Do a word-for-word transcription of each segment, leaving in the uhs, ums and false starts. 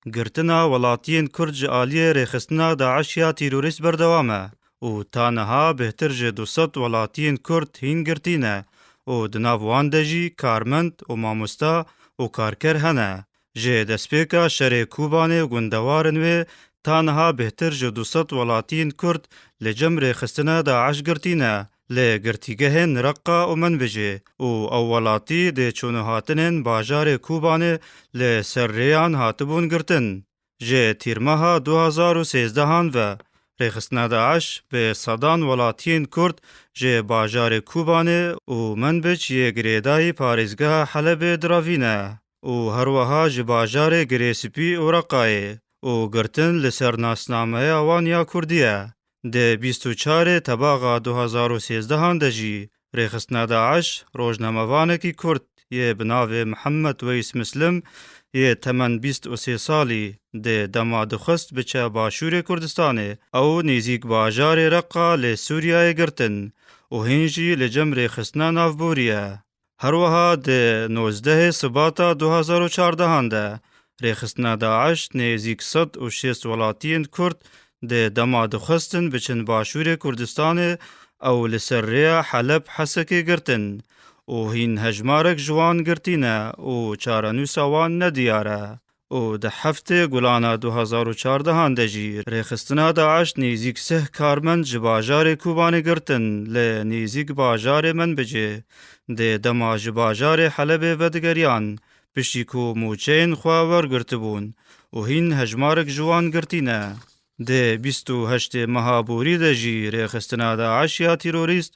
Girtina welatiyên Kurd ji aliyê rêxistina DAIŞ ya terorîst berdewam e û ta niha bêhtir ji du sed welatiyên Kurd hîn girtî ne û di nav wan de jî karmend û mamosta û karker hene. Ji destpêka şerê Kobanê û gundewarên wê ta niha bêhtir ji du sed welatiyên Kurd li cem rêxistina DAIŞ girtî ne, li girtîgehên Reqa û Menbicê û ew welatî dê çûn û hatinên bajarê Kobanê li ser rêyan hatibûn girtin. Ji tîrmeha du hazar û sêzdehan ve rêxistina DAIŞ bi sedan welatiyên Kurd ji bajarê Kobanê û Menbic yê girêdayî parêzgeha Helebê diravîne û herweha ji bajarê Girê Spî û Reqayê û girtin li ser nasnameya wan ya Kurdî ye. Di bîst û çarê Tebaxa du hazar û sêzdehan de jî rêxistina DAIŞ rojnamevanekî Kurd yê bi navê Mihemed Weys Mislim yê temen bîst û sê salî dê dema dixwest biçe başûrê Kurdistanê, ew nêzîk bajarê Reqa li Sûriyeyê girtin û hîn jî li cem rêxistina navborî ye. Herweha di nozdehê Sibata du hazar û çardehan de rêxistina DAIŞ nêzîk sed û şêst welatiyên Kurd dê dema dixwestin biçin başûrê Kurdistanê ew li ser rêya Heleb Hesekê girtin û hîn hejmarek ji wan girtî ne û çarenûsa wan nediyar e. Û di heftê Gulana du hazar û çardehan de jî rêxistina DAIŞ nêzîk sih karmend ji bajarê Kobanê girtin li nêzîk bajarê Menbicê dê dema ji bajarê Helebê vedigeriyan, piştî ku mûçeyên xwe wergirtibûn û hîn hejmarek ji wan girtî ne. Di bîst û heştê meha borî de jî rêxistina DAIŞ ya terorîst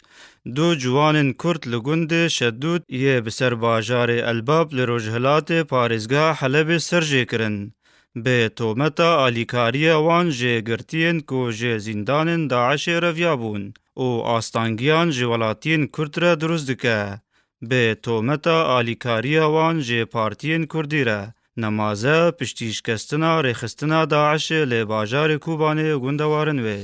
du ciwanên Kurd li gundê Şedûd yê bi ser bajarê Elbab li rojhilatê parêzgeha Helebê serjê kirin. Bi tometa alîkariya wan ji girtiyên ku ji zîndanên DAIŞê reviyabûn û astangiyan ji welatiyên Kurd re dirust dike. Bi tometa alîkariya wan ji partiyên Kurdî re nemaze piştî şikestina rêxistina DAIŞê li bajarê Kobanê û gundewarên wê.